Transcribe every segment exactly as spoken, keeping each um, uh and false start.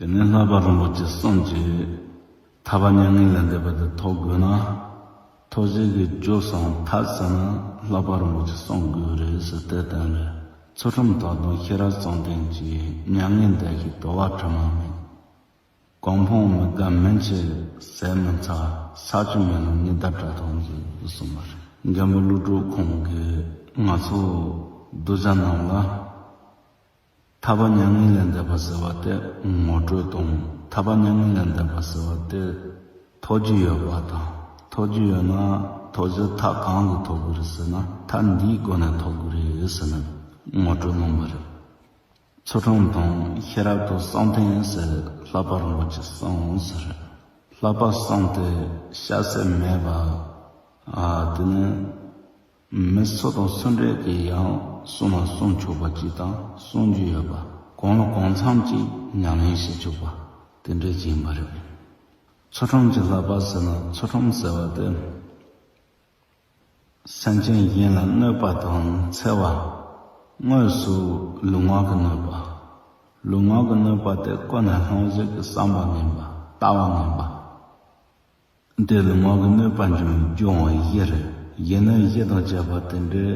དེ་ནས་བསླབ་པ་རིན་པོ་ཆེ་གསུམ་གྱི་ཐར་པ་མྱ་ངན་ལས་འདས་པ་དེ་ཐོབ་དགོས་ན། ཐོབ་བྱེད་ཀྱི་རྒྱུ་གསུམ་ཐབས་ཟེར་ན་བསླབ་པ་རིན་པོ་ཆེ་གསུམ་དགོས་རེད་ཟེར་ཏེ་བསྟན་རེད། ཚུལ་ཁྲིམས་དག་དང་ཤེས་རབ་གསུམ་ལྡན་གྱི། མྱ་ངན་འདས་ཞི་དུལ་བ་དྲི་མ་མེད། གང་ཕོངས་མི་དགའ་མི་འཆི་ཟས་མི་འཚལ། ས་ཆུ་མེ་རླུང་ཉི་ཟླ་དྲ་ཐོག་འགྱུར་གསུངས་པ་རེད། མགོན་པོ་ཀླུ་སྒྲུབ་ཁོང་གིས་ང་ཚོ་གདུལ་བྱ་རྣམས་ལ། ཐར་པ་མྱ་ངན་ལས་འདས་པ་ཟེར་བ་དེ་ངོ་སྤྲོད་དང་། ཐར་པ་མྱ་ངན་ལས་འདས་པ་ཟེར་བ་དེ་ཐོབ་རྒྱུ་ཡོད་པ་དང་། ཐོབ་རྒྱུ་ཡོད་ན་ཐོབ་བྱེད་ཐབས་གང་གིས་ཐོབ་དགོས་རེད་ཟེར་ན། ཐབས་འདིའི་སྒོ་ནས་ཐོབ་དགོས་རེད་ཟེར་ནས་ངོ་སྤྲོད་གནང་བ་རེད། ཚུལ་ཁྲིམས་དང་ཤེས་རབ་དང་གསུམ་ལྡན་ཟེར་བསླབ་པ་རིན་པོ་ཆེ་གསུམ་ཟེར། བསླབ་པ་གསུམ་དེ་བྱ་བྱེད་མེད་པ། ཨ། དེ་ནི། མི་སུ་དང་སུ་འདྲ་གིས་ཡང་གསུང་ན་གསུང་ཆོག་པ་གཅིག་དང་། གསུང་རྒྱུ་ཡོད་པ། གང་ལ་གང་འཚམ་གྱིས་ཉམས་ལེན་བྱེད་ཆོག་པ་དེ་འདྲ་ཅིག་ཡིན་པ་རེད། ཚུལ་ཁྲིམས་ཀྱི་བསླབ་པ་ཟེར་ན། ཚུལ་ཁྲིམས་ཟེར་བ་དེ་སེམས་ཅན་གཞན་ལ་གནོད་པ་དང་འཚེ་བ། དངོས་སུ་ལུས་ངག་གི་གནོད་པ། ལུས་ངག་གི་གནོད་པ་དེ་ཀུན་ནས་སློང་བྱེད་ཀྱི་བསམ་པ་ངན་པ། ལྟ་བ་ངན་པ། དེ་ལུས་ངག་གི་གནོད་པ་འབྱུང་བའི་རྒྱུ་བོ་བཞི་རེད། བཞི་ནི་བཞི་དང་བཅས་པ་དེ་འདྲའི་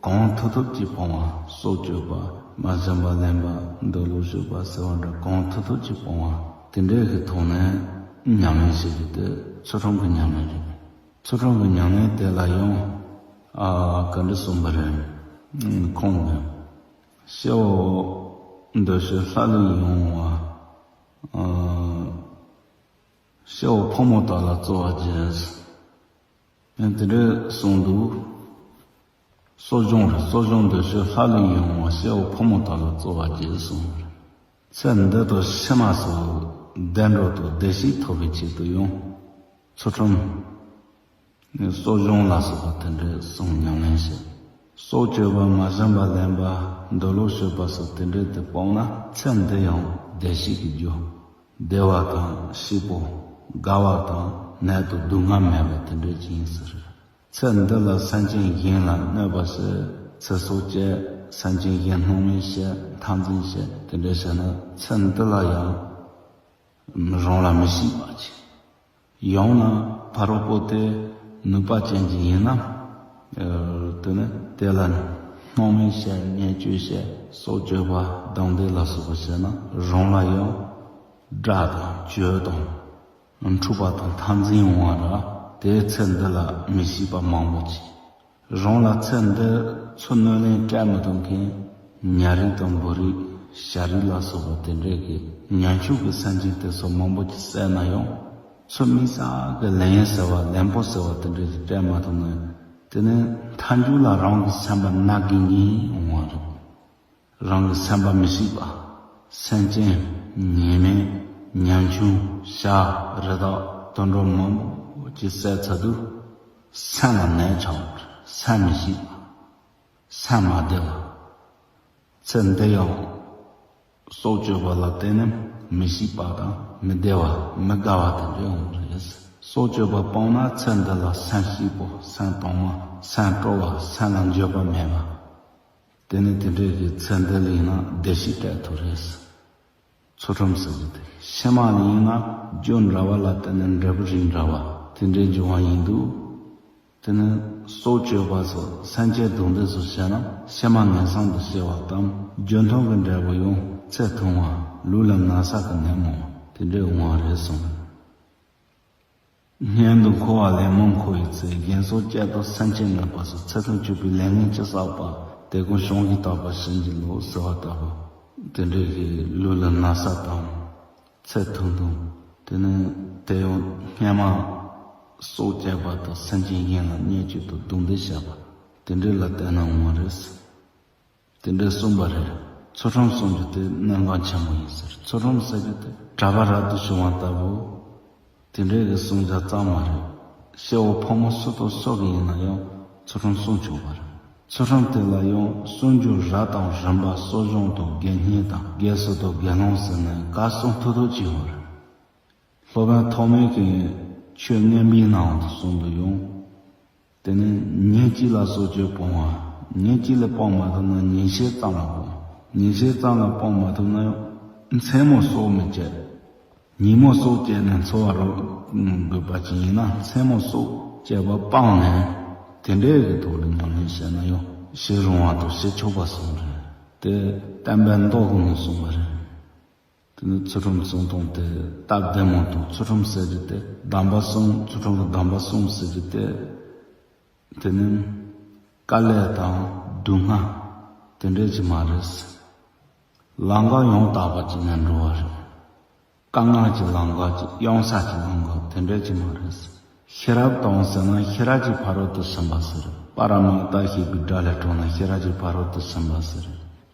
གང་ཐུབ་ཐུབ་ཀྱིས་སྤོང་བ། སྲོག་གཅོད་པ། མ་བྱིན་པ་ལེན་པ། འདོད་ལོག་སྤྱོད་པ་ཟེར་བ་འདྲ་གང་ཐུབ་ཐུབ་ཀྱིས་སྤོང་བ་དེ་འདྲའི་གི་ཐོག་ནས་ཉམས་ལེན་བྱེད་རྒྱུ་དེ་ཚུལ་ཁྲིམས་ཀྱི་ཉམས་ལེན་རེད། ཚུལ་ཁྲིམས་ཀྱི་ཉམས་ལེན་དེ་ལ་ཡང་། ཨ། ག་འདྲ་གསུངས་པ་རེད། ཁོང་གིས། སྐྱེ་བོ་འདོད་ཆོས་ལྷ་ལུས་ཡིད་འོང་བ། ཨ། སྐྱེ་བོ་ཕོ་མོ་དག་ལ་སྩོལ་བར་བགྱི། དེ་འདྲ་གསུངས་འདུག། གསོ་སྦྱོང་རེད། གསོ་སྦྱོང་འདོད་ཆོས་ལྷ་ལུས་ཡིད་འོང་བ། སྐྱེ་བོ་ཕོ་མོ་དག་ལ་སྩོལ་བར་བགྱི་གསུངས་པ་རེད། ཚེ་འདི་དང་ཕྱི་མ་སོགས་བདེ་འགྲོ་དང་བདེ་གཤེགས་ཐོབ་པའི་ཆེད་དུ་ཡང་ཚུལ་ཁྲིམས། གསོ་སྦྱོང་ལ་སོགས་པ་དེ་འདྲའི་གསུམ་ཉམས་ལེན་བྱེད། སྲོག་གཅོད་པ། མ་བྱིན་པ་ལེན་པ། འདོད་ལོག་སྤྱོད་པ་སོགས་དེ་འདྲའི་དེ་སྤོང་ན་ཚེ་འདི་ཡང་བདེ་གཤེགས་ཀྱི་རྒྱུ། བདེ་བ་དང་སྐྱིད་པོ། དགའ་བ་དང་ནད་དང་སྡུག་བསྔལ་མེད་པ་དེ་འདྲའི་ཅིག་ཡིན་ཟེར། ཚེ་འདི་ལ་སེམས་ཅན་གཞན་ལ་གནོད་པ་བྱེད། ཚེ་སྲོག་བཅད། སེམས་ཅན་གཞན་སྣང་མེད་བྱེད། མཐའ་འཛིན་བྱེད། དེ་འདྲ་བྱས་ན་ཚེ་འདི་ལ་ཡང་རང་ལ་མི་ཤེས་པ་ཅིག། ཡང་ན་ཕ་རོལ་པོ་དེ་ནུས་པ་ཅན་གྱི་ཡིན་ན། ཨ། དེ་ནི་དེ་ལ་སྣང་མེད་བྱེད། བརྙས་བཅོས་བྱེད། སྲོག་གཅོད་པ། སྡང་འདོད་ལ་སོགས་པ་བྱས་ན་རང་ལ་ཡང་དགྲ་དང་གྱོད་དང་འཁྲུག་པ་དང་མཐའ་འཛིན་ཡོང་བ་ར། དེའི་ཚེ་འདི་ལ་མི་ཤེས་པ་མང་པོ་ཅིག། རང་ལ་ཚེ་འདི་ཚུར་གནོད་ལན་སྤྲད་མི་ཐུབ་མཁན་ཉ་རིགས་དང་འབུ་རིགས། བྱ་རིགས་ལ་སོགས་པ་དེ་འདྲས་ཀྱི་ཉམ་ཆུང་གི་སེམས་ཅན་དེ་ཚོ་མང་པོ་ཅིག་བསད་ན་ཡང་། ཚུར་དམིགས་བསལ་གྱི་ལན་ཟེར་བ། ལན་པོ་ཟེར་བ་དེ་འདྲས་ཅིག་སྤྲད་མ་ཐུབ་ན། དེ་ནི་མཐའ་མཇུག་ལ་རང་གི་སེམས་པ་ན་གི་ངེས་འོང་བ་རེད། རང་གི་སེམས་པ་མི་ཤེས་པ། སེམས་ཅན་ཉེས་མེད་ཉམ་ཆུང་བྱ་རི་དྭགས་དུད་འགྲོ་མང་པོ་ཅིག་བསད་ཚར་དུས། སེམས་ལ་ནད་ཆགས་པ་རེད། སེམས་མི་ཤེས་པ། སེམས་མ་བདེ་བ། ཚེ་འདི་ཡང་སྲོག་གཅོད་པ་ལ་བརྟེན་ནས་མི་ཤེས་པ་དང་མི་བདེ་བ། མི་དགའ་བ་དེ་འདྲ་ཡོང་གི་རེད། སྲོག་གཅོད་པ་སྤངས་ན་ཚེ་འདི་ལ་སེམས་སྐྱིད་པོ། སེམས་དྭངས་མ། སེམས་སྤྲོ་བ། སེམས་ལ་འགྱོད་པ་མེད་པ། དེ་ནི་དེ་འདྲའི་གི་ཚེ་འདི་ལ་ཡིན་ན་བདེ་སྐྱིད་སྤྲད་ཐུབ་རེད། ཚུལ་ཁྲིམས་ཟེར་གྱི་དེ་ཕྱི་མ་ལ་ཡིན་ན་རྒྱུ་འདྲ་བ་ལ་བརྟེན་ནས་འབྲས་བུ་རིགས་འདྲ་བ་དེ་འདྲའི་འབྱུང་བ་ཡིན་དུས། དེ་ནི་སྲོག་གཅོད་པ་སོགས་སེམས་ཅན་སྡུག་འདི་ཚོ་བྱས་ན་ཕྱི་མ་ངན་སོང་དུ་སྐྱེ་བ་དང་། རྒྱུ་མཐུན་གྱི་འབྲས་བུ་ཡང་ཚེ་ཐུང་བ། ལུས་ལ་ན་ཚ་གི་ནད་མང་བ་དེ་འདྲའི་འོང་བ་རེད་གསུངས། གཉེན་དུ་འཁོར་བ་ལས་མི་འཁོར་བའི་ཚེ། གཞན་སྲོག་བཅད་དང་སེམས་ཅན་གནོད་པ་སོགས། ཚེ་ཐུང་སྤྱོད་པའི་ལས་ངན་ཅི་བསགས་པ། དེ་ཀུན་གཞུང་བཞིན་དག་པར་བྱིན་གྱིས་རློབས་ཟེར་བ་ལྟ་བུ། དེ་འདྲའི་གི་ལུས་ལ་ན་ཚ་དང་། ཚེ་ཐུང་ཐུང་། དེ་ནི་དེ་ཡང་སྔན་མ་སྲོག་བཅད་པ་དང་སེམས་ཅན་གཞན་ལ་བརྙས་བཅོས་དང་རྡུང་རྡེག་བྱས་པ་དེ་འདྲའི་ལ་བརྟེན་ནས་འོང་བ་རེད། དེ་འདྲའི་གསུངས་པ་རེད། ཚུལ་ཁྲིམས་གསུངས་རྒྱུ་དེ་གནད་འགག་ཆེན་པོ་ཡིན་ཟེར། ཚུལ་ཁྲིམས་ཟེར་རྒྱུ་དེ་གྲྭ་པ་རབ་ཏུ་བྱུང་བ་ལྟ་བུ། དེ་འདྲའི་གི་གསུང་བྱ་ཙམ་མ་རེད། སྐྱེ་བོ་ཕོ་མོ་སུ་དང་སུ་གི་ཡིན་ན་ཡང་ཚུལ་ཁྲིམས་སྲུང་ཆོག་པ་རེད། ཚུལ་ཁྲིམས་དེ་ལ་ཡང་སྲུང་རྒྱུ་རབ་དང་རིམ་པ། གསོ་སྦྱོང་དང་དགེ་བསྙེན་དང་དགེ་ཚུལ་དང་དགེ་སློང་ཟེར་ནས་བཀའ་གསུང་ཐུབ་ཐུབ་ཅིག་ཡོད་རེད། སློབ་དཔོན་ཐོགས་མེད་ཀྱིས་ཆོས་མངོན་པའི་ནང་དུ་གསུངས་འདུག་ཡང་། དེ་ནས་ཉིན་གཅིག་ལ་སྲོག་གཅོད་སྤོང་བ། ཉིན་གཅིག་ལ་སྤོང་མ་ཐུབ་ན་ཉིན་ཤས་ཙམ་ལ་སྤོང་། ཉིན་ཤས་ཙམ་ལ་སྤོང་མ་ཐུབ་ན་ཡང་ མཚན་མོ་སྲོག་མི་བཅད། ཉིན་མོ་སྲོག་བཅད་ནས་འཚོ་བ་རོལ་དགོས་པ་ཅིག་ཡིན་ན། མཚན་མོ་སྲོག་བཅད་པ་སྤངས་ནས་དེ་འདྲའི་གི་ཐོག་ལ་ཉམས་ལེན་བྱས་ན་ཡང་ཞི་རུང་བ་དང་ཞི་ཆོག་པ་གསུངས་རེད། དེ་བསྟན་པའི་མདོ་གི་ནང་གསུངས་པ་རེད། དེ་ནི་ཚུལ་ཁྲིམས་གསུམ་དང་། དེ་སྟབས་བདེ་མོ་དང་། ཚུལ་ཁྲིམས་ཟེར་རྒྱུ་དེ་སྡོམ་པ་གསུམ། ཚུལ་ཁྲིམས་ཀྱི་སྡོམ་པ་གསུམ་ཟེར་རྒྱུ་དེ། དེ་ནི་དཀའ་ལས་དང་སྡུག་བསྔལ་དེ་འདྲས་ཅིག་མ་རེད། ལམ་ཁ་ཡང་དག་པ་ཅིག་ནས་འགྲོ་བ་རེད། དཀའ་ངལ་གྱི་ལམ་ཁ་ཅིག་གཡང་ས་ཀྱི་ལམ་ཁ་དེ་འདྲས་ཅིག་མ་རེད། ཤེས་རབ་དང་ཟེར་ན་ཤེས་རབ་ཀྱི་ཕ་རོལ་ཏུ་ཕྱིན་པ་ཟེར། པ་ར་མི་ཏ་ཞེས་པའི་སྒྲ་ལས་དྲངས་ན་ཤེས་རབ་ཀྱི་ཕ་རོལ་ཏུ་ཕྱིན་པ་ཟེར།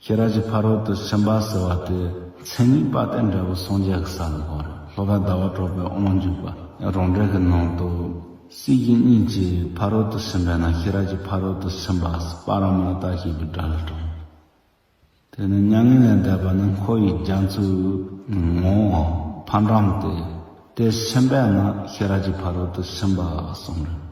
ཤེས་རབ་ཀྱི་ཕ་རོལ་ཏུ་ཕྱིན་པ་ཟེར་བ་དེ་མཚན་ཉིད་པ་དེ་འདྲ་བོ་སངས་རྒྱས་ཀྱི་ས་ལ་གོ་རེད། སློབ་དཔོན་ཟླ་བ་གྲགས་པའི་དབང་བསྒྱུར་བ་རང་འགྲེལ་གྱི་ནང་དུ། སྲིད་ཞི་གཉིས་ཀྱི་ཕ་རོལ་ཏུ་ཕྱིན་པས་ན་ཤེས་རབ་ཀྱི་ཕ་རོལ་ཏུ་ཕྱིན་པ་པ་ར་མི་ཏ་ཞེས་པའི་སྒྲ་ལས་དྲངས། དེ་ནི་མྱ་ངན་ལས་འདས་པ་ནི་འཁོར་བའི་རྒྱ་མཚོའི་ངོ་བོ་ཕ་འགྲམ་སྟེ། དེ་ཕྱིན་པས་ན་ཤེས་རབ་ཀྱི་ཕ་རོལ་ཏུ་ཕྱིན་པ་གསུངས་རེད།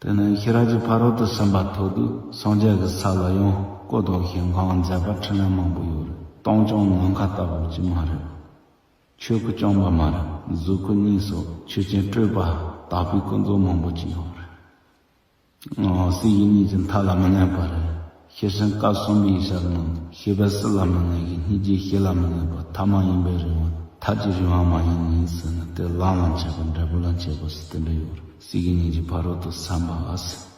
དེ་ནི་ཤེས་རབ་ཀྱི་ཕ་རོལ་ཏུ་ཕྱིན་པ་ཐོབ་དུས་སངས་རྒྱས་ཀྱི་ས་ལ་ཡང་སྐུ་དང་ཞིང་ཁམས་མཛད་པ་འཕྲིན་ལས་མང་པོ་ཡོད་རེད། སྟོང་རྐྱང་ནམ་མཁའ་ལྟ་བུ་ཅིག་མ་རེད། ཆོས་སྐུ་རྐྱང་པ་མ་རེད། གཟུགས་སྐུ་གཉིས་སུ་ཆོས་ཅན་སྤྲོས་པ་དག་པའི་ཀུན་རྫོབ་མང་པོ་ཅིག་ཡོད་རེད། སྲིད་ཞི་གཉིས་ཀྱི་མཐའ་ལ་མི་གནས་པ་རེད། ཤེར་ཕྱིན་སྐབས་གསུམ་པའི་ཞལ་ནང་ཤེས་པས་སྲིད་ལ་མི་གནས་ཤིང་། སྙིང་རྗེ་ཤེས་ལ་མི་གནས་པ། ཐ་མ་ཡིན་པའི་རིང་བ། ཐབས་ཀྱི་རིང་བ་མ་ཡིན་ནོ་ཟེར་ན། དེ་ལམ་ལ་མཆིས་པ་འབྲས་བུ་ལ་མཆིས་པ་ཟེར་དེ་འདྲ་ཡོད་རེད། སྲིད་ཞི་གཉིས་ཀྱི་ཕ་རོལ་ཏུ་ཕྱིན་པ་ཟེར།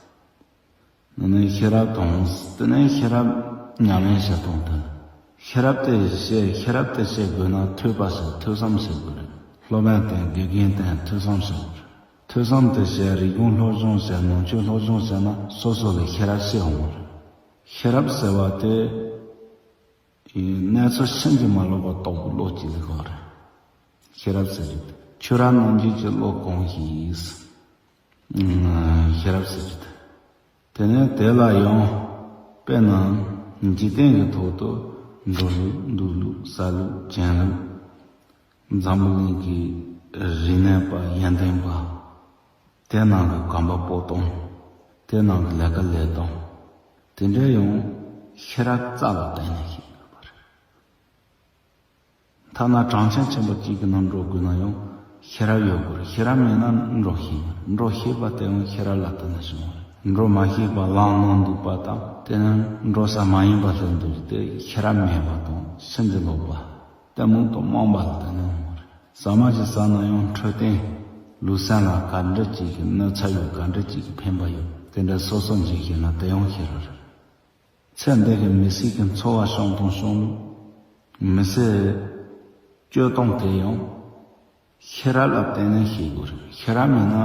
ནི་ནི་ཤེས་རབ་དང་། དེ་ནས་ཤེས་རབ་ཉམས་ལེན་བྱེད་སྟངས་དེ། ཤེས་རབ་དེ་བཤད། ཤེས་རབ་དེ་བཤད་དགོས་ན་ཐོས་པ་བྱེད། ཐོས་བསམ་བྱེད་དགོས་རེད། སློབ་དཔོན་བསྟེན། དགེ་རྒན་བསྟེན། ཐོས་བསམ་བྱེད་དགོས་རེད། ཐོས་བསམ་དེ་བྱས། རིག་གཞུང་སློབ་སྦྱོང་བྱས། ནང་ཆོས་སློབ་སྦྱོང་བྱས་ན་སོ་སོ་ལ་ཤེས་རབ་སྐྱེ་འོང་བ་རེད། ཤེས་རབ་ཟེར་བ་དེ་གནས་ཚུལ་ཕྱིན་ཅི་མ་ལོག་པ་རྟོགས་པའི་བློ་གཅིག་ལ་གོ་རེད། ཤེས་རབ་ཟེར་རྒྱུ་དེ། ཆོས་རབ་རྣམ་འབྱེད་ཀྱི་བློ་གང་ཞིག་ཤེས་རབ་ཟེར་རྒྱུ་དེ། དེ་ནས་དེ་ལ་ཡང་དཔེར་ན་འཇིག་རྟེན་གྱི་ཐོག་ཏུ་འགྲོ་ལུགས། འདུག་ལུགས། ཟ་ལུགས། གྱོན་ལུགས། འཛམ་བུ་གླིང་གི་རིག་གནས་པ། ཡོན་ཏན་པ། དེ་ནང་གི་གོམ་པ་སྤོ་སྟངས། དེ་ནང་གི་ལས་ཀ་ལས་སྟངས། དེ་འདྲ་ཡང་ཤེས་རབ་རྩ་ལ་བརྟེན་ནས་ཤེས་དགོས་པ་རེད། ཐ་ན་གྲངས་ཅན་ཆེན་པོ་གཅིག་གི་ནང་འགྲོ་དགོས་ན་ཡང་ཤེས་རབ་ཡོད་དགོས་རེད། ཤེས་རབ་མེད་ན་འགྲོ་ཤེས་མ་རེད། འགྲོ་ཤེས་པ་དེ་ཡང་ཤེས་རབ་ལ་བརྟེན་ནས་བྱུང་བ་རེད། འགྲོ་མ་ཤེས་པ་ལམ་ནང་འདུག་པ་དང་། དེ་ནི་འགྲོ་ས་མ་ཡིན་པ་སླེབས་འདུག་དེ་ཤེས་རབ་མེད་པ་དང་ཕྱིན་ཅི་ལོག་པ། གཏི་མུག་དང་རྨོངས་པ་ལ་བརྟེན་ནས་འོང་བ་རེད། ཟ་མ་ཞིག་ཟ་ན་ཡང་འཕྲོད་བསྟེན། ལུས་སེམས་ལ་ག་འདྲ་ཅིག་གི་ནུས་ཚད་ཡོད། ག་འདྲ་ཅིག་གི་ཕན་པ་ཡོད། དེ་འདྲ་སོ་སོ་འཇལ་ཤེས་ན་དེ་ཡང་ཤེས་རབ་རེད། ཚེ་འདི་གི་མི་ཚེ་གི་འཚོ་བ་བྱུང་དང་བྱུང་ལུགས། མི་ཚེ་སྤྱོད་སྟངས་དེ་ཡང་ཤེས་རབ་ལ་བརྟེན་ནས་ཤེས་དགོས་རེད། ཤེས་རབ་མེད་ན་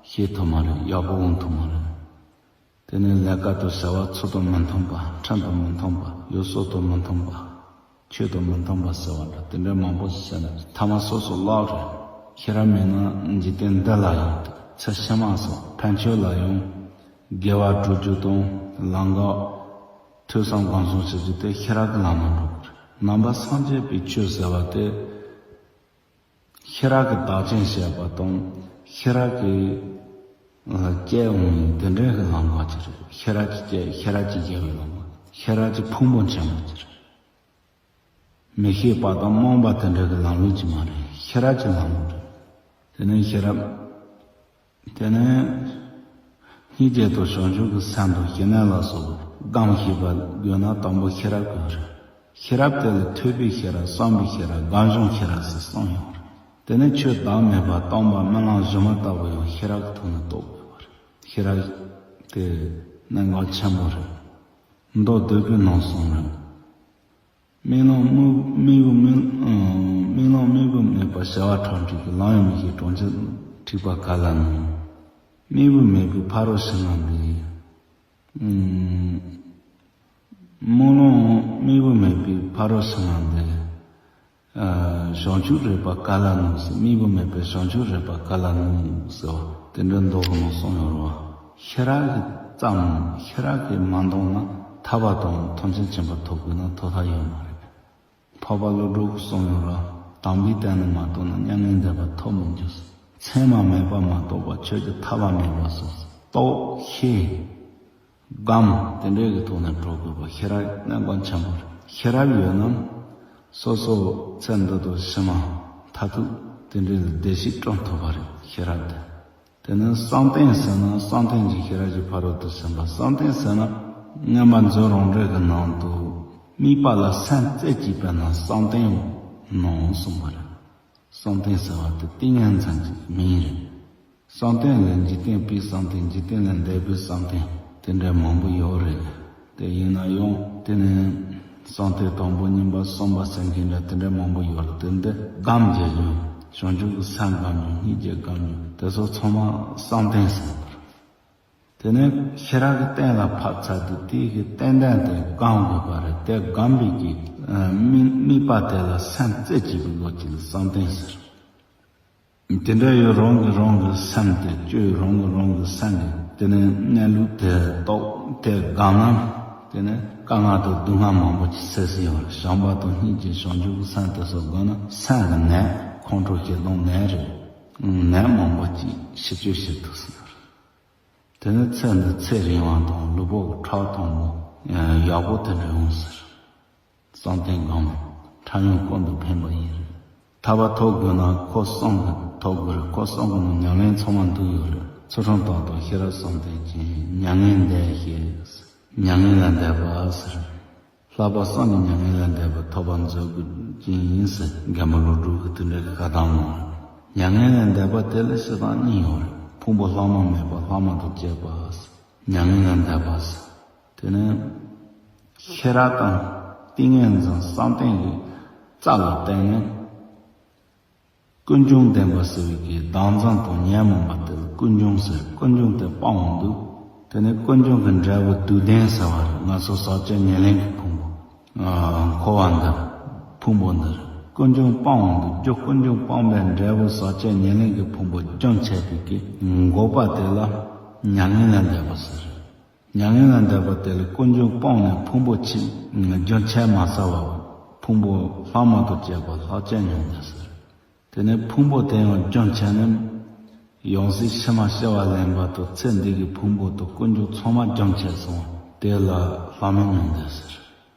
ཤེས་ཐུབ་མ་རེད། ཡག་པོ་འོང་ཐུབ་མ་རེད། དེ་ནས་ལས་ཀ་དང་བྱ་བ་ཚུལ་དང་མི་མཐུན་པ། ཁྲིམས་དང་མི་མཐུན་པ། ཡུལ་སྲོལ་དང་མི་མཐུན་པ། ཆོས་དང་མི་མཐུན་པ་ཟེར་བ་འདྲ། དེ་འདྲ་མང་པོ་ཞིག་བྱས་ན་ཐ་མ་སོ་སོ་བརླག་རེད། ཤེས་རབ་མེད་ན་འཇིག་རྟེན་འདི་ལ་ཡང་། ཚེ་ཕྱི་མ་སོགས་ཕན་ཆོད་ལ་ཡང་། དགེ་བ་སྒྲུབ་རྒྱུ་དང་། ལམ་ཁ་ཐོས་བསམ་སྒོམ་གསུམ་བྱེད་རྒྱུ་དེ་ཤེས་རབ་ཀྱི་ལམ་ལ་འགྲོ་དགོས་རེད། ནང་པ་སངས་རྒྱས་པའི་ཆོས་ཟེར་བ་དེ། ཤེས་རབ་ཀྱིས་བདག་གཅེས་བྱས་པ་དང་། ཤེས་རབ་ཀྱིས་སྐྱེ་འོང་བའི་དེ་འདྲའི་གི་ལམ་ཁ་ཅིག་རེད། ཤེས་རབ་ཀྱིས་སྐྱེ། ཤེས་རབ་ཀྱིས་སྐྱེ་བའི་ལམ་ཁ། ཤེས་རབ་ཀྱི་ཕུང་པོ་ཆེན་པོ་ཅིག་རེད། མི་ཤེས་པ་དང་རྨོངས་པ་དེ་འདྲ་གི་ལམ་ལུགས་ཅིག་མ་རེད། ཤེས་རབ་ཀྱི་ལམ་ལུགས་རེད། དེ་ནས་ཤེས་རབ། དེ་ནས་སྙིང་རྗེ་དང་བྱང་ཆུབ་ཀྱི་སེམས་དང་ཞི་གནས་ལ་སོགས་པ་སྒོམ་ཤེས་པ་དགོས་ན་དང་པོ་ཤེས་རབ་དགོས་རེད། ཤེས་རབ་དེ་ལ་ཐོས་པའི་ཤེས་རབ། བསམ་པའི་ཤེས་རབ། སྒོམ་བྱུང་ཤེས་རབ་ཟེར་གསུམ་ཡོད་རེད། དེ་ནས་ཆོས་བདག་མེད་པ། སྟོང་པ། རྨི་ལམ་སྒྱུ་མ་ལྟ་བུ་ཡང་ཤེས་རབ་ཀྱི་ཐོག་ནས་རྟོགས་དགོས་པ་རེད། ཤེས་རབ་དེ་གནད་འགག་ཆེན་པོ་རེད། མདོ་སྡེ་དགུའི་ནང་གསུངས་རེད། རྨི་ལམ་རྨི་རྨི་བོ་རྨི། ཨ། རྨི་ལམ་རྨི་བོ་མེད་པར་བྱ་བ་ཁྲ་འགྲིག་གི། ལམ་ཡང་མི་ཤེས་གྲོང་ཁྱེར་འཁྲིག་པ་ག་ལ་ནུས། རྨི་བོ་མེད་པའི་ཕ་རོལ་ཕྱིན་ལ་འདུད། ཨ། རྨི་ལམ་རྨི་བོ་མེད་པའི་ཕ་རོལ་ཕྱིན་ལ་འདུད། ཨ། བྱང་ཆུབ་རེག་པ་ག་ལ་ནུས་ཟེར། རྨི་བོ་མེད་པའི་བྱང་ཆུབ་རེག་པ་ག་ལ་ནུས་ཟེར་བ་དེ་འདྲ་མདོ་གི་ནང་གསུངས་ཡོད་རེད་བ། ཤེས་རབ་ཀྱིས་ཙམ། ཤེས་རབ་ཀྱིས་མ་འདང་ན་ཐར་པ་དང་ཐམས་ཅད་མཁྱེན་པ་ཐོབ་དགོས་ན་ཐོབ་ཐབས་ཡོད་མ་རེད། འཕགས་པ་ཀླུ་སྒྲུབ་ཀྱིས་གསུངས་ཡོད་རེད། དམ་པའི་དོན་ལ་མ་རྟོགས་ན། མྱ་ངན་འདས་པ་ཐོབ་མི་འགྱུར་ཟེར། མཚན་མ་མེད་པ་མ་གཏོགས་པ་ཆོས་ཀྱི་ཐར་པ་མེད་པ་སོགས་རྟོགས་ཤེས། སྒོམ། དེ་འདྲའི་གི་ཐོག་ནས་འགྲོ་དགོས་པ་ཤེས་རབ་གནད་འགག་ཆེན་པོ་རེད། ཤེས་རབ་ཡོད་ན། སོ་སོ་ཚེ་འདི་དང་ཕྱི་མ་མཐར་ཐུག་དེ་འདྲའི་བདེ་སྐྱིད་བསྐྲུན་ཐུབ་པ་རེད། ཤེས་རབ་དེ། དེ་ནས་བསམ་གཏན་ཟེར་ན་བསམ་གཏན་གྱི་ཤེས་རབ་ཀྱི་ཕ་རོལ་ཏུ་ཕྱིན་པ། བསམ་གཏན་ཟེར་ན་མངོན་པ་མཛོད་རང་འགྲེལ་གྱི་ནང་དུ་དམིགས་པ་ལ་སེམས་རྩེ་གཅིག་པས་ན་བསམ་གཏན་ནོ་གསུངས་པ་རེད། བསམ་གཏན་ཟེར་བ་དེ་ཏིང་ངེ་འཛིན་གྱི་མིང་རེད། བསམ་གཏན་ལ་འཇིག་རྟེན་པའི་བསམ་གཏན། འཇིག་རྟེན་ལ་འདས་པའི་བསམ་གཏན། དེ་འདྲ་མང་པོ་ཡོད་རེད། དེ་ཡིན་ན་ཡང་དེ་ནི་བསམ་གཏན་དང་པོ་གཉིས་པ་གསུམ་པ་ཟེར་མཁན་འདྲ་དེ་འདྲ་མང་པོ་ཡོད་རེད། དེ་འདི་སྒོམ་བྱེད་ཡུལ། བྱང་ཆུབ་ཀྱི་སེམས་སྒོམ་ཡུལ། སྙིང་རྗེ་སྒོམ་ཡུལ། དེ་ཚོ་ཚང་མ་བསམ་གཏན་ཟེར་བ་རེད། དེ་ནས་ཤེས་རབ་ཀྱི་སྟེང་ལ་ཕབ་ཚར་དུས་དེའི་གི་ཏན་ཏན་དེ་སྒོམ་དགོས་པ་རེད། དེ་སྒོམ་པའི་གི་དམིགས་དམིགས་པ་དེ་ལ་སེམས་རྩེ་གཅིག་པའི་བློ་གཅིག་ལ་བསམ་གཏན་ཟེར། དེ་འདྲ་ཡོད། རང་གིས་རང་གི་སེམས་དེ་བཅོས། རང་གིས་རང་གི་སེམས་ཀྱི་དེ་ནས་གནས་ལུགས་དེ་རྟོགས། དེ་སྒོམ་ན་དེ་ནས་དཀའ་ངལ་དང་སྡུག་བསྔལ་མང་པོ་ཅིག་སེལ་སྲིད་ཡོད་རེད། བྱམས་པ་དང་སྙིང་རྗེ་བྱང་ཆུབ་ཀྱི་སེམས་དེ་ཚོ་སྒོམ་ན་སེམས་ཀྱི་ནད། ཁོང་ཁྲོ་ཞེ་སྡང་ནད་རེད། ནད་མང་པོ་ཅིག་ཞི་བཅོས་བྱེད་ཐུབ་སྲིད་ཡོད་རེད། དེ་ནས་ཚེ་འདི་ཚེ་རིང་བ་དང་ལུས་པོ་ཁྲག་དང་མོ་ཡག་པོ་དེ་འདྲ་ཡོང་ཟེར། བསམ་གཏན་སྒོམ་ན་ཕྲ་ཡང་ཀུན་ཏུ་ཕན་པ་ཡིན། ཐར་པ་ཐོབ་དགོས་ན་འཁོར་གསུམ་གྱི་ཐོབ་དགོས་རེད། འཁོར་གསུམ་གྱི་ནང་ཉམས་ལེན་ཚང་མ་འདུས་ཡོད་རེད། ཚུལ་ཁྲིམས་དང་དང་ཤེས་རབ་བསམ་གཏན་ཅན། མྱ་ངན་འདས་ཞེས། མྱ་ངན་ལས་འདས་པ་ཟེར། ལྷག་པར་སངས་རྒྱས་མྱ་ངན་ལས་འདས་པ་ཐོབ་པར་མཛོད་དགོས་ཀྱི་ཡིན་ཟེར། མགོན་པོ་ཀླུ་སྒྲུབ་ཀྱིས་དེ་འདྲའི་བཀའ་གདམས་གནང་། མྱ་ངན་ལས་འདས་པ་དེ་ལ་སྤྱིར་བཏང་གཉིས་ཡོད་རེད། ཕུང་པོ་ལྷག་མ་མེད་པ། ལྷག་མ་དང་བཅས་པ་ཟེར། མྱ་ངན་ལས་འདས་པ་ཟེར། དེ་ནས་ཤེས་རབ་དང་ཏིང་ངེ་འཛིན་བསམ་གཏན་གྱི་རྩ་ལ་བརྟེན་ནས། ཀུན་འབྱུང་བདེན་པ་ཟེར་བའི་གི་བདག་འཛིན་དང་ཉོན་མོངས་པ་དེ་ལ་ཀུན་འབྱུང་ཟེར། ཀུན་འབྱུང་དེ་སྤངས་འོང་དུས། དེ་ནས་ཀུན་འབྱུང་གི་འབྲས་བུ་སྡུག་བདེན་ཟེར་བ་རེད། ང་ཚོ་ཟག་བཅས་ཉེར་ལེན་གྱི་ཕུང་པོ། ཨ། འཁོར་བ་འདི། ཕུང་པོ་འདི་རེད། ཀུན་འབྱུང་སྤངས་འོང་དུས། རྒྱུ་ཀུན་འབྱུང་སྤངས་པའི་འབྲས་བུ་ཟག་བཅས་ཉེར་ལེན་གྱི་ཕུང་པོ་རྒྱུན་ཆད་པའི་གི་འགོག་པ་དེ་ལ་མྱ་ངན་ལས་འདས་པ་ཟེར། མྱ་ངན་ལས་འདས་པ་དེ་ལ་ཀུན་འབྱུང་སྤངས་ནས་ཕུང་པོ་ཆེ་རྒྱུན་ཆད་མ་ཚར་བ། ཕུང་པོ་ལྷག་མ་དང་བཅས་པ་ལྷག་བཅས་མྱོང་འདས་ཟེར། དེ་ནས་ཕུང་པོ་དེ་ཡང་རྒྱུན་ཆད་ནས་ཡང་སྲིད་ཕྱི་མ་སྐྱེ་བ་ལེན་པ་དང་། ཚེ་འདི་གི་ཕུང་པོ་དང་ཀུན་འབྱུང་ཚང་མ་རྒྱུན་ཆད་སོང་བ་དེ་ལ་ལྷག་མེད་མྱོང་འདས་ཟེར།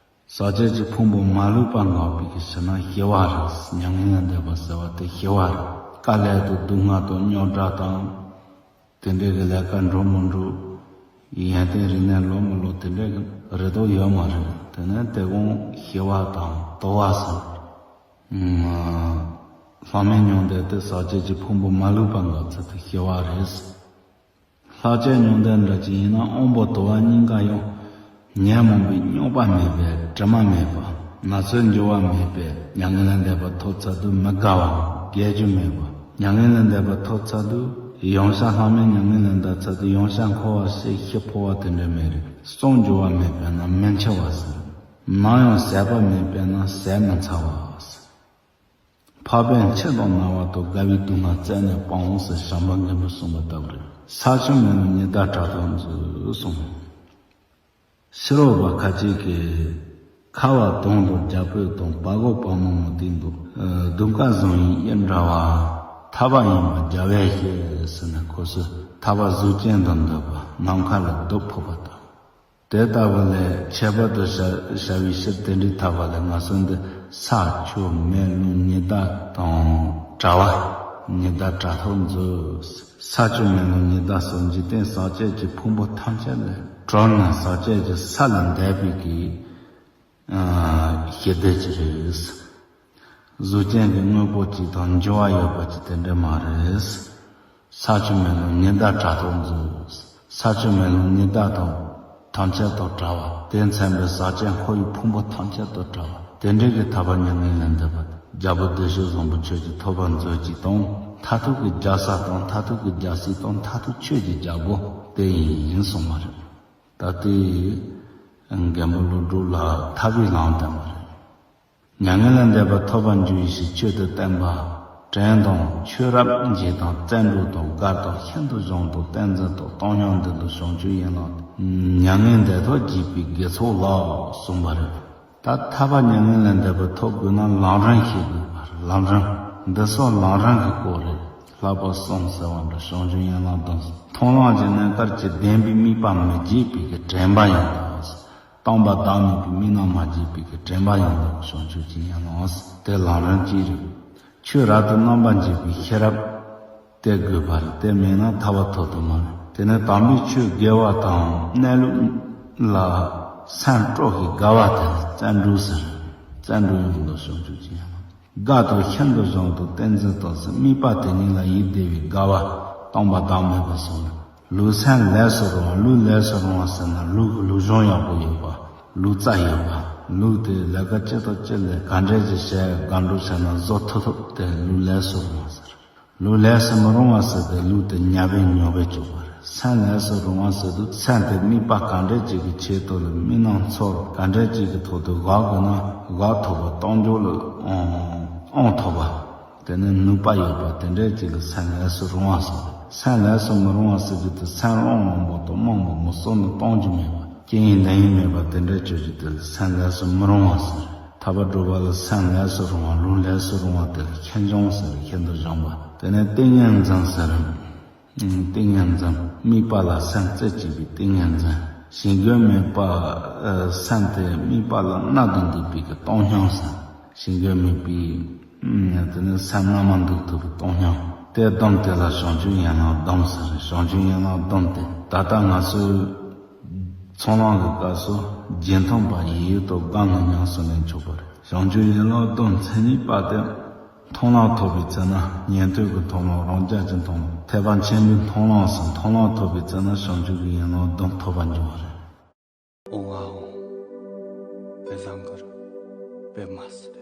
ཟག་བཅས་ཀྱི་ཕུང་པོ་མ་ལུས་པ་འགགས་པའི་གི་ཕྱིར་ན་ཞི་བ་རེད། མྱ་ངན་ལས་འདས་པ་ཟེར་བ་དེ་ཞི་བ་རེད། དཀའ་ལས་དང་སྡུག་བསྔལ་དང་རྙོག་དྲ་དང་། དེ་འདྲའི་གི་ལས་ཀ་འགྲོ་མི་འགྲོ། ཡོན་ཏན་རིག་གནས་ལོན་མི་ལོན་དེ་འདྲའི་གི་རེ་དོགས་ཡོད་མ་རེད། དེ་ནས་དེ་གོང་ཞི་བ་དང་དུལ་བ་ཟེར། ལྷག་མེད་མྱོང་འདས་དེ་ཟག་བཅས་ཀྱི་ཕུང་པོ་མ་ལུས་པ་འགགས་ཚུལ་དེ་ཞི་བ་རེད། ལྷག་བཅས་མྱོང་འདས་འདྲ་ཅིག་ཡིན་ན་དབང་པོ་དུལ་བ་གཉིས་ཀ་ཡང་ཉོན་མོངས་པའི་རྙོག་པ་མེད་པས། དྲི་མ་མེད་པ། ན་ཚོད་འགྱུར་བ་མེད་པས། མྱ་ངན་ལས་འདས་པ་ཐོབ་ཚར་དུས་མི་དགའ་བ། བརྒྱལ་རྒྱུ་མེད་པ། མྱ་ངན་ལས་འདས་པ་ཐོབ་ཚར་དུས་ཡང་བསྐྱར་ལྷག་མེད་མྱ་ངན་ལས་འདས་ཚར་དུས་ཡང་བསྐྱར་འཁོར་བར་ཤི་ཤི་འཕོ་བ་དེ་འདྲ་མེད་རེད། གསུམ་འགྱུར་བ་མེད་པས་ན་མི་འཆི་བ་ཟེར། ནམ་ཡང་ཟད་པ་མེད་པས་ན་ཟད་མི་ཚར་བ་ཟེར། འཕགས་པས་འཆི་དང་ན་བ་དང་། རྒ་བའི་སྡུག་བསྔལ་རྩད་ནས་སྤང་ཟེར་བྱམས་པ་མགོན་པོས་གསུངས་པ་ལྟ་བུ་རེད། ས་ཆུ་མེ་རླུང་ཉི་ཟླ་དྲག་ཐོག་མཛོད་གསུངས། ཕྱི་རོལ་པ་ཁ་ཅིག་གིས་ཁ་བ་དོང་དང་རྒྱ་སྤོས་དང་བ་གོ་བ་མོ་མོ་སྟེང་དུ་ཨ་དུང་དཀར་བཟུང་བའི་དབྱིབས་འདྲ་བ། ཐར་པ་ཡིན་པར་རྒྱལ་བས་བཤད་ཟེར་ནས། ཁོ་ཚོས་ཐར་པ་གཟུགས་ཅན་དུ་འདོད་པ། ནམ་མཁའ་ལ་རྡོ་ཕོག་པ་དང་། དེ་ལྟ་བུ་ལས་ཁྱད་པར་དུ་བྱ་བྱ་བའི་ཕྱིར་དེ་འདྲའི་ཐར་པ་ལས་ང་ཚོ་འདི་ས་ཆུ་མེ་རླུང་ཉི་ཟླ་དང་བྲལ་བ། ཉི་ཟླ་དྲག་ཐོག་མཛོད། ས་ཆུ་མེ་རླུང་ཉི་ཟླ་སོགས་འཇིག་རྟེན་ཟག་བཅས་ཀྱི་ཕུང་པོ་ཐམས་ཅད་ལས་གྲོལ་ནས་ཟག་བཅས་ཀྱི་ས་ལས་འདས་པའི་གི་ཨ་ཞི་བདེ་ཅིག་རེད། གཟུགས་ཅན་གྱི་དངོས་པོ་གཅིག་དང་འགྱུར་བ་ཡོད་པ་ཅིག་དེ་འདྲ་མ་རེད། ས་ཆུ་མེ་རླུང་ཉི་ཟླ་དྲག་ཐོག་མཛོད། ས་ཆུ་མེ་རླུང་ཉི་ཟླ་དང་ཐམས་ཅད་དང་བྲལ་བ། དེས་མཚོན་པའི་ཟག་བཅས་འཁོར་བའི་ཕུང་པོ་ཐམས་ཅད་དང་བྲལ་བ། དེ་འདྲའི་གི་ཐར་པ་མྱ་ངན་ལས་འདས་པ་རྒྱལ་པོ་བདེ་སྤྱོད་བཟང་པོ་ཁྱོད་ཀྱིས་ཐོབ་པར་མཛོད་ཅིག་དང་། མཐར་ཐུག་གི་རྒྱལ་ས་དང་མཐར་ཐུག་གི་རྒྱལ་སྲིད་དང་མཐར་ཐུག་ཆོས་ཀྱི་རྒྱལ་པོ་དེ་ཡིན་གསུངས་པ་རེད། ད་ལྟའི་མགོན་པོ་ཀླུ་སྒྲུབ་ལ་ཐར་པའི་ལམ་བསྟན་པ་རེད། མྱ་ངན་ལས་འདས་པ་ཐོབ་པར་འགྱུར་བའི་ཕྱིར་ཆོས་དེ་བསྟན་པ། བྲན་དང་ཆོས་རབ་འབྱེད་དང་བཙན་འགྲོ་དང་སྒར་དང་ཤིན་ཏུ་གཞོང་དང་བསྟན་འཛིན་དང་བཏང་སྙོམས་འདི་ལ་བྱང་ཆུབ་ཡན་ལག་མྱ་ངན་འདས་ཐོབ་བགྱིས་པའི་དགེ་ཚོགས་ལགས་གསུངས་པ་རེད། ད་ཐར་པ་མྱ་ངན་ལས་འདས་པ་ཐོབ་དགོས་ན་ལམ་རིམ་ཤེས་དགོས་པ་རེད། ལམ་རིམ། འདི་སོགས་ལམ་རིམ་གྱི་སྐོར་རེད། བསླབ་པ་གསུམ་ཟེར་བ་འདྲ། བྱང་ཆུབ་ཡན་ལག་དང་། མཐོང་ལམ་གྱི་གནས་སྐབས་ཀྱི་བདེན་པའི་དམིགས་པ་མི་བརྗེད་པའི་གི་དྲན་པ་ཡིན་ལ། སྟོང་པ་བདག་མེད་པའི་མི་སྣང་མ་བརྗེད་པའི་གི་དྲན་པ་ཡོང་འདུག་བྱང་ཆུབ་ཀྱི་ཡན་ལག་དེ་ལམ་རིམ་གཅིག་རེད། ཆོས་རབ་ཏུ་རྣམ་པར་འབྱེད་པའི་ཤེས་རབ་དེ་དགོས་པ་རེད། དེ་མེད་ན་ཐར་པ་ཐོབ་ཐུབ་མ་རེད། དེ་ནས་དམ་པའི་ཆོས་དགེ་བ་དང་གནས་ལུགས་ལ་སེམས་སྤྲོ་ཞིང་དགའ་བ་དེ་ལ་བརྩོན་འགྲུས་ཟེར། བརྩོན་འགྲུས་ཡོང་འདུག་བྱང་ཆུབ་ཀྱི་ཡན་ལག་དགའ་སྟོབས་ཤིན་ཏུ་བཟང་དུ་ཏིང་འཛིན་རྟོགས་ཟེར། དམིགས་པ་དེ་ཉིད་ལ་ཡིད་བདེ་བའི་དགའ་བ་སྟོང་པ་བདག་མེད་པ་སོགས་ལ། ལུས་སེམས་ལས་སུ་རུང་བ། ལུས་ལས་སུ་རུང་བ་ཟེར་ན་ལུས་ཀྱི་ལུས་སྦྱོང་ཡག་པོ་ཡོད་པ། ལུས་རྩལ་ཡོད་པ། ལུས་དེ་ལས་ཀ་ཅི་དང་ཅི་ལས་ག་འདྲས་ཅིག་བྱས་དགའ་འགྲོ་བྱས་ན་བཟོ་ཐུབ་ཐུབ་དེ་ལུས་ལས་སུ་རུང་བ་ཟེར། ལུས་ལས་སུ་མི་རུང་བ་ཟེར་དེ་ལུས་དེ་ཉམས་པས་ཉོབ་པས་བཅུག་པ་རེད། སེམས་ལས་སུ་རུང་བ་ཟེར་དུས་སེམས་དེ་དམིགས་པ་ག་འདྲས་ཅིག་གི་ཆེད་དུ་ལ་དམིགས་རྣམ་ཚོར་ག་འདྲས་ཅིག་གི་ཐོག་ཏུ་བཞག་དགོས་ན་བཞག་ཐུབ་པ་གཏོང་རྒྱུ་ལ་ཨང་ཐོབ་པ། དེ་ནས་ནུས་པ་ཡོད་པ་དེ་འདྲས་ཅིག་ལ་སེམས་ལས་སུ་རུང་བ་ཟེར། སེམས་ལས་སུ་མི་རུང་བ་ཟེར་རྒྱུ་དེ་སེམས་བློང་བློང་པོ་དང་རྨོངས་པོ་མི་གསོ་ནི་གཏོང་རྒྱུ་མེད་པ། སྐྱེ་ཡི་འདི་ཡི་མེད་པ་དེ་འདྲས་བཅོས་རྒྱུ་དེ་ལ་སེམས་ལས་སུ་མི་རུང་བ་ཟེར། ཐར་པ་སྒྲུབ་པ་ལ་སེམས་ལས་སུ་རུང་བ། ལུས་ལས་སུ་རུང་བ་དེ་ལ་ཤིན་སྦྱོང་ཟེར། ཤིན་ཏུ་སྦྱོང་བ། དེ་ནས་ཏིང་ངེ་འཛིན་ཟེར། ཏིང་ངེ་འཛིན། དམིགས་པ་ལ་སེམས་རྩེ་གཅིག་པའི་ཏིང་ངེ་འཛིན། གཞན་དོན་མེད་པ། ཨ། སེམས་དེ་དམིགས་པ་ལ་གནད་དུ་འདུས་པའི་གི་བཏང་སྙོམས་སམ། གཞན་དོན་མེད་པའི། ཨ། དེ་ནི་སེམས་རྣལ་མ་འདུག་ཐུབ་པའི་བཏང་སྙོམས། དེ་སྡོམ་དེ་ལ་བྱང་ཆུབ་ཡན་ལག་སྡོམ་ཟེར། བྱང་ཆུབ་ཡན་ལག་སྡོམ་དེ་ད་ལྟ་ང་ཚོའི་ཚོགས་ལམ་གྱི་སྐབས་སུ་རྗེས་མཐུན་པ་ཡིད་ཡུལ་དུ་སྒོམ་ནས་ཉམས་སུ་ལེན་ཆོག་པ་རེད། བྱང་ཆུབ་ཡན་ལག་སྡོམ་མཚན་ཉིད་པ་དེ། མཐོང་ལམ་ཐོབ་པའི་ཚེ་ན་ཉན་ཐོས་ཀྱི་མཐོང་ལམ། རང་རྒྱལ་གྱི་མཐོང་ལམ། ཐེག་པ་ཆེན་པོའི་མཐོང་ལམ་སོགས་མཐོང་ལམ་ཐོབ་པའི་ཚེ་ན་བྱང་ཆུབ་ཀྱི་ཡན་ལག་སྡོམ་ཐོབ་པར་འགྱུར་བ་རེད། ཨོ་ཨ་ཨོ། པེ་ཟང་གར། པེ་མ་སི།